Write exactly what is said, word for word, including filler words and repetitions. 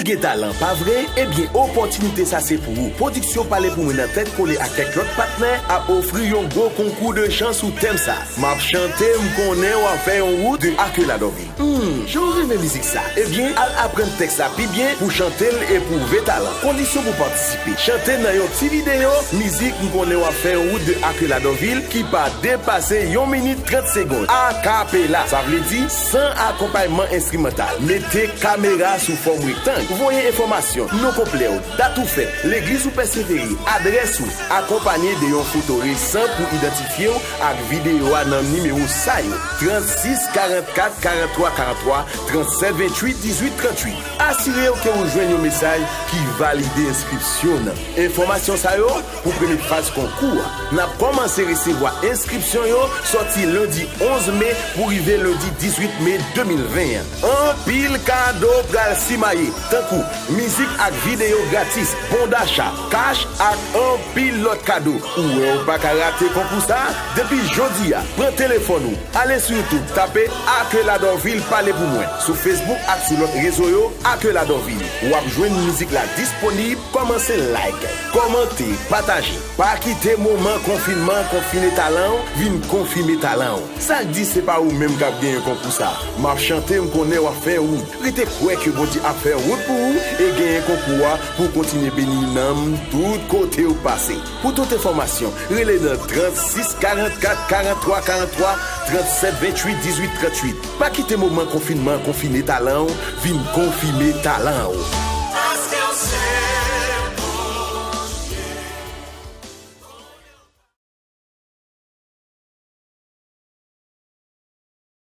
Gen talan, pa vre? Ebyen, opòtinite sa se pou ou. Pwodiksyon Pale Pou Mwen nan tèt kole ak kèk lòt patnè ap ofri yon gwo konkou de chan sou tèm sa. M ap chante, m konnen w ap fè yon wout de Ake Ladòvil. Hmm, jan w renmen mizik sa. Ebyen, al aprann tèks la pi byen pou chante l e pwouve talan. Kondisyon pou patisipe: chante nan yon ti videyo mizik M konnen w ap fè yon wout de Ake Ladòvil ki pa depase yon minit trant segonn. Akapela, sa vle di san akonpayman enstrimantal. Mete kamera sou fòm rektang. Voye enfòmasyon, non konplè w, dat ou fèt, legliz ou pèsevere, adrès ou, akonpanye de yon foto resan pou idantifye w ak videyo a nan nimewo sa yo: trant sis karant kat karant twa karant twa, trant sèt venntuit dizuit tranntuit. Asire w ke w jwenn yon mesaj ki valide enskripsyon w nan. Enfòmasyon sa yo pou premye faz konkou a. N ap kòmanse resevwa enskripsyon yo sòti lendi onz me pou rive lendi dizuit me de mil ven an. Anpil kado pral simaye, tankou mizik ak videyo gratis, bon dacha, kach ak anpil lòt kado. Ou wè w pa ka rate konkou sa a? Depi jodi a, pran telefòn ou, ale sou YouTube, tape Ake Ladòvil Pale Pou Mwen. Sou Facebook ak sou lòt rezo yo, Ake Ladòvil. W ap jwenn mizik la disponib. Kòmanse like, kòmante, pataje. Pa kite moman konfinman konfine talan w vin konfime talan w. Sa k di se pa ou menm k ap genyen konkou sa? M ap chante, m konnen w ap fè wout. Rete kwè ke Bondye ap fè wout pou ou e genyen konkou a pou kontinye beni nanm tout kote w pase. Pou tout enfòmasyon, rele nan trant sis karant kat karant twa karant twa, trant sèt venntuit dizuit tranntuit. Pa kite moman konfinman konfine talan w vin konfime talan w.